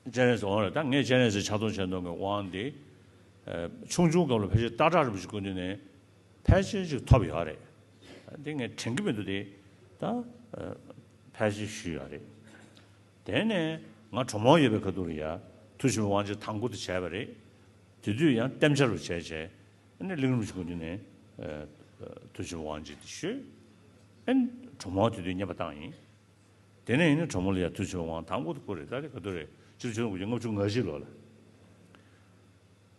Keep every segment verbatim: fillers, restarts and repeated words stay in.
སྤྱན་རས་གཟིགས་འོང་རེད། ད་ངས་སྤྱན་རས་གཟིགས་ཕྱག་སྟོང་ཆེན་མདོག་གི་དབང་འདི། ཨ། ཆུང་ཆུང་སྐབས་ལ་ཕལ་ཆེར་སྟག་བྲག་རིན་པོ་ཆེའི་སྐུ་མདུན་ནས་ཕལ་ཆེར་ཅིག་ཐོབ་ཡོད་རེད། འདི་ངས་དྲན་གྱི་མི་འདུག་སྟེ། ད་ཨ། ཕལ་ཆེར་ཞུས་ཡོད་རེད། དེ་ནས་ང་གྲོ་མོ་ཡོད་པའི་ཁ་ཐུག་ལ་ཡ་ཐུགས་ཆེན་པོའི་དབང་ཆེན་དང་པོ་དེ་བྱས་པ་རེད། དེ་དུས་ཡང་གཏན་འཇགས་རུ་བྱས་བྱས། ཨ་ནི་གླིང་རིན་པོ་ཆེའི་སྐུ་མདུན་ནས་ཨ། ཐུགས་ཆེན་པོའི་དབང་ཆེན་དེ་ཞུས། ཨ་ནི་གྲོ་མོ་དེ་དུས་བསྙེན་པ་བཏང་ཡིན། དེ་ནས་ཡིན་ན་གྲོ་མོ་ལ་ཡ་ཐུགས་ཆེན་པོའི་དབང་དང་པོ་དེ་ཁོ་རེད། ད་རེས་ག་དུས་རེད། སྤྱི་ལོ་ཆིག་སྟོང་དགུ་བརྒྱ་ལྔ་བཅུ་ང་བཞི་ལོ་ལ།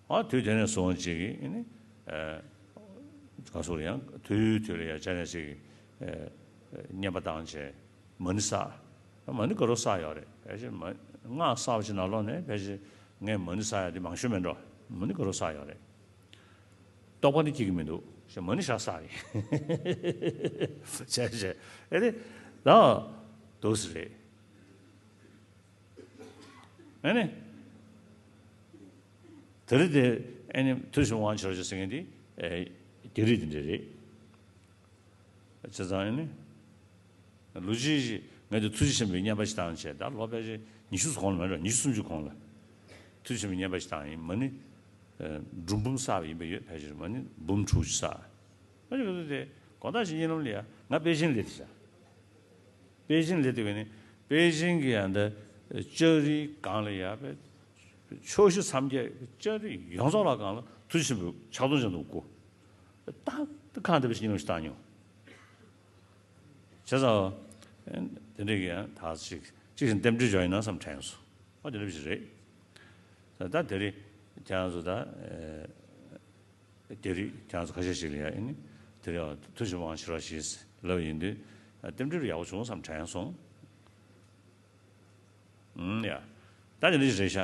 ཨ། དུས་དེ་ནས་བཟུང་ཅིག་གིས་ཨ་ནི་ཨ། ག་སོགས་ཡང་དུས་དུས་ལ་ཡ་སྤྱན་རས་གཟིགས་ཀྱི་ཨ། བསྙེན་པ་བཏང་བྱས་མ་ཎི་བསགས། མ་ཎི་ག་རེ་བསགས་ཡོད་རེད། ཕལ་ཆེར་མ། སྔགས་བསགས་པ་ཅིག་ནང་ལོགས་ནས་ཕལ་ཆེར་ངས་མ་ཎི་བསགས་ཡ་དེ་མང་ཤོས་མེད་འགྲོ། མ་ཎི་ག་རེ་བསགས་ཡོད་རེད། རྟོགས་པ་ནི་སྐྱེ་གི་མི་འདུག་ཞེས་མ་ཎི་ཞག་བསགས་ཡིན། བྱས་བྱས་ཨེ་རེད། ད་འདུག་སེ་རེད། ཨ་ནི། དེ་རིང་དེ་ཨ་ནི་ཐུགས་ཆེན་པོའི་དབང་ཆེན་རོགས་ཞེས་ཟེར་མཁན་དེ་ཨེ། རྒྱ་རིགས་དེ་འདྲ་རེད། བྱས་ཙང་ཨ་ནི། ལོ་གཅིག་ཅིག་ངས་དེ་ཐུགས་རྗེ་ཆེན་པོའི་བསྙེན་པ་ཞིག་བཏང་བྱས། ད་ལོ་ཕལ་ཆེར་ཉི་ཤུ་ཙམ་གོང་ལ་མེད་འགྲོ། ཉི་ཤུ་སུམ་ཅུ་གོང་ལ། ཐུགས་རྗེ་ཆེན་པོའི་བསྙེན་པ་ཞིག་བཏང་ཡིན། མ་ཎི་ཨ། འབྲུ་འབུམ་བསགས་པ་ཡིན་པས་ཡོད། ཕལ་ཆེར་མ་ཎི་འབུམ་དྲུག་ཅུ་བསགས། ཨ་ནི་ག་ཚོད་དེ་དགོང་དག་ཅིག་གཉིད་ལམ་ལ་ཡ་ང་པེ་ཅིན་སླེབས་ཏེ་བཞག་པེ་ཅིན་སླེབས་དུས་ནི་པེ་ཅིན་གྱི་ཡང་འདི་ལྕགས་རིའི་སྒང་ལ་ཡ་པེ་ཕྱོགས་བཞི་མཚམས་བརྒྱད་ལྕགས་རི་ཡོངས་རྫོགས་ལ་སྒང་ལ་ཐུགས་ཆེན་པོའི་ཕྱག་སྟོང་ཅན་དུ་བསྐུར། ད་ད་གང་འདི་པེ་ཅིན་ཉིན་ལ་ཞིག་བཏང་མྱོང་། བྱས་ཙང་དེ་འདྲ་གི་ཡང་ད་ཅིག་ཅིག་བཞིན་རྟེན་འབྲེལ་འཇོག་ཡིན་ན་བསམ་དྲན་སོང་། ཨ་དེ་འདྲ་ཞིག་རེད། ད་ད་དེ་རིང་ཁྱེད་རང་ཚོ་ད། རྒྱ་རིགས་ཁྱེད་རང་ཚོ་ཁ་ཤས་ཤིག་ལ་ཡ་ཨ་ནི་དེ་རིང་ཐུགས་ཆེན་པོའི་དབང་ཆེན་རོགས་ཞེས་ལབ་ཡིན་དུས། རྟེན་འབྲེལ་ཡག་པོ་བྱུང་བསམ་དྲན་སོང་། ཨུམ། ཡ། ད་དེ་འདྲ་ཞིག་རེད་ཤག་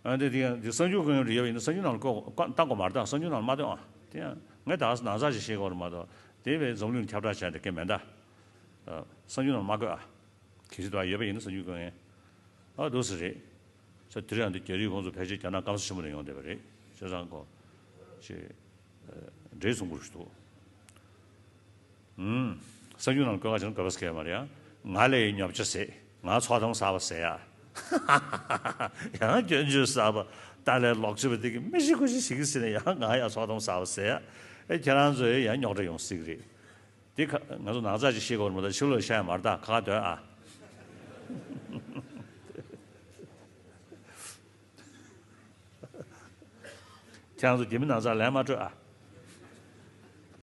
ཨ་དེ་དེ་ཡང་དེ་གསར་འགྱུར་གང་ཡང་རེད་ཡོད་པ་ཡིན་ན་གསར་འགྱུར་ནང་ལ་བཀོད་བཀོད་བཏང་དགོས་མ་རེད། ད་གསར་འགྱུར་ནང་ལ་མ་བཏོན་ཨ། དེ་ཡང་ངས་ད་ནང་ཚགས་ཅིག་བཤད་དགོས་རེད་མ་གཏོགས། དེ་བས་འཛམ་གླིང་ཁྱབ་བསྒྲགས་བྱས་འདི་སྐད་མེད་ད། གསར་འགྱུར་ནང་ལ་མ་བཀོད་ཨ། གལ་སྲིད་དུ་ཡོད་པ་ཡིན་ན་གསར་འགྱུར་བཀོད་མཁན། ཨ་འདུག་སེ་རེད། ས་དེ་རིང་འདི་རྒྱ་རིགས་ཁོང་ཚོ་ཕལ་ཆེར་རྒྱ་ནག་སྐམ་ས་ཆེན་པོ་ནས་ཡོང་བསྡད་པ་རེད། བྱས་ཙང་ཁོ་ཅིག་འདྲེས་སོང་པོ་ཞིག་འདུག་ཨུམ། གསར་འགྱུར་ནང་བཀོད་ཁ་བྱས་ན་དགོས་པ་སྐད་མ་རེད་ཡ། ང་ལས་ཉོབ་ཆ་ཟད། ང་ཚོགས་གཏམ་གསར་པ་ཟེར་ཡ། ཡང་སྐྱོན་བརྗོད་གསར་པ། ཏཱ་ལའི་ལོག་སྤྱོད་པ་དེ་གི་མི་ཤི་ཁུ་ཤི་ཞིག་གི་ཟེར་ནས་ཡང་ང་ཡང་ཚོགས་གཏམ་གསར་པ་ཟེར་ཡ། ཨེ་ཁྱེད་རང་ཚོ་ཡང་རྙོག་དྲ་ཡོང་སྲིད་གི་རེད། དེ་ཁ་ང་ཚོ་ནང་ཚགས་ཅིག་ཤེས་དགོས་རེད་མ་གཏོགས་ཕྱི་ལོགས་བཤད་ཡ་མ་རེད་ད། ཁ་ཁ་སྡོད་ཨ། ཁྱེད་རང་ཚོ་རྒྱ་མི་ནང་ཚགས་ལན་མ་སྤྲོད་ཨ།